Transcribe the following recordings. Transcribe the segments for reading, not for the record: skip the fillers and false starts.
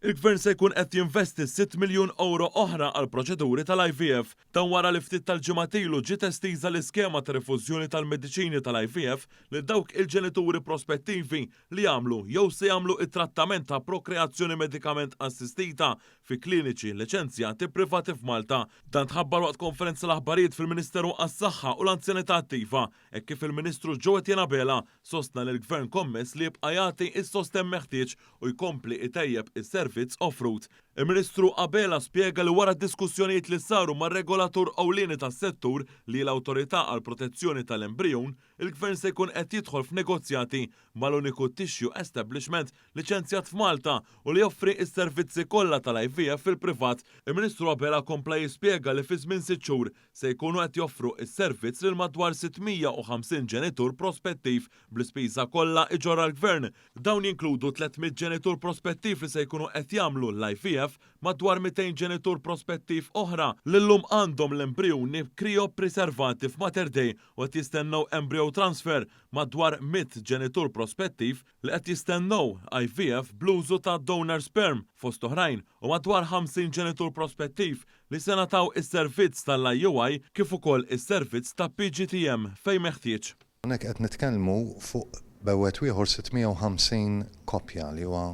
Il-Gvern se jkun qed jinvesti 6 miljun ewro oħra għall-proċeduri tal-IVF. Dan wara li ftit tal-ġimgħat ilu ġiet estiża l-iskema ta' rifużjoni tal-mediċini tal-IVF lil dawk il-ġenituri prospettivi li għamlu jew se jagħmlu t-trattament ta' prokreazzjoni medikament assistita fi kliniċi liċenzjati privati f'Malta. Dan tħabbar waqt konferenza tal-aħbarijiet fil-Ministeru għas-Saħħa u l-Anzjanità Attiva hekk kif il-Ministru Joe Etienne Abela sostna li l-Gvern kommess li jibqa' jagħti s-sostenn meħtieġ u jkompli jtejjeb is-servizz offrut. Il-Ministru Abela spjega li wara diskussjonijiet li saru mar-regolatur ewlieni tas-settur li hi l-Awtorità għall-Protezzjoni tal-Embrijun, il-Gvern se jkun qed jidħol f'negozjati mal-uniku tissue establishment liċenzjat f'Malta u li joffri s-servizzi kollha tal-IVF fil-privat. Il-Ministru Abela kompla jispjega li fi żmien sitt xhur se jkunu qed joffru s-servizz lil madwar 650 ġenitur prospettiv bl-ispiża kollha iġorrha l-Gvern. Dawn jinkludu 300 ġenitur prospettiv li se jkunu qed jagħmlu l-IVF, madwar 200 ġenitur prospettiv oħra li llum għandhom l-embrijuni krijopriservati f'Mater Dei u qed jistennew embryo transfer, madwar 100 ġenitur prospettiv li qed jistennew IVF bl-użu ta' donor sperm, fost oħrajn, u madwar 50 ġenitur prospettiv li se ngħataw is-servizz tal-IUI kif ukoll is-servizz ta' PGTM fejn meħtieġ. Hawnhekk qed nitkellmu fuq b'ewwed ieħor 650 koppja li huwa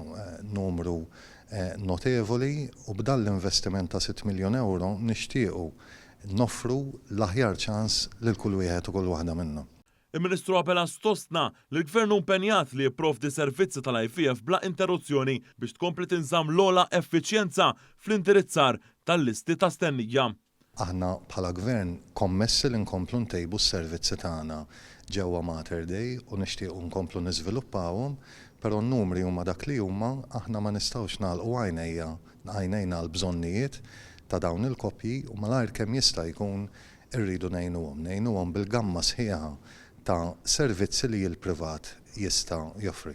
numru notevoli u b'dan l-investiment ta' sitt miljun ewro nixtiequ noffru l-aħjar ċans lil kull wieħed u kull waħda minnhom. Il-Ministru Abela sostna li l-Gvern hu impenjat li jipprovdi servizzi tal-IVF bla interruzzjoni biex tkompli tinżamm l-ogħla effiċjenza fl-indirizzar tal-listi ta' stennija. Aħna bħala Gvern kommessi li nkomplu ntejbu s-servizzi tagħna ġewwa Mater Dei u nixtiequ nkomplu niżviluppawhom, però n-numri huma dak li huma, aħna ma nistgħux nagħlqu għajnejja għajnejna għall-bżonnijiet ta' dawn il-koppji u malajr kemm jista' jkun Irridu ngħinuhom, ngħinuhom bil-gamma sħiħa ta' servizzi li l-privat jista' joffri.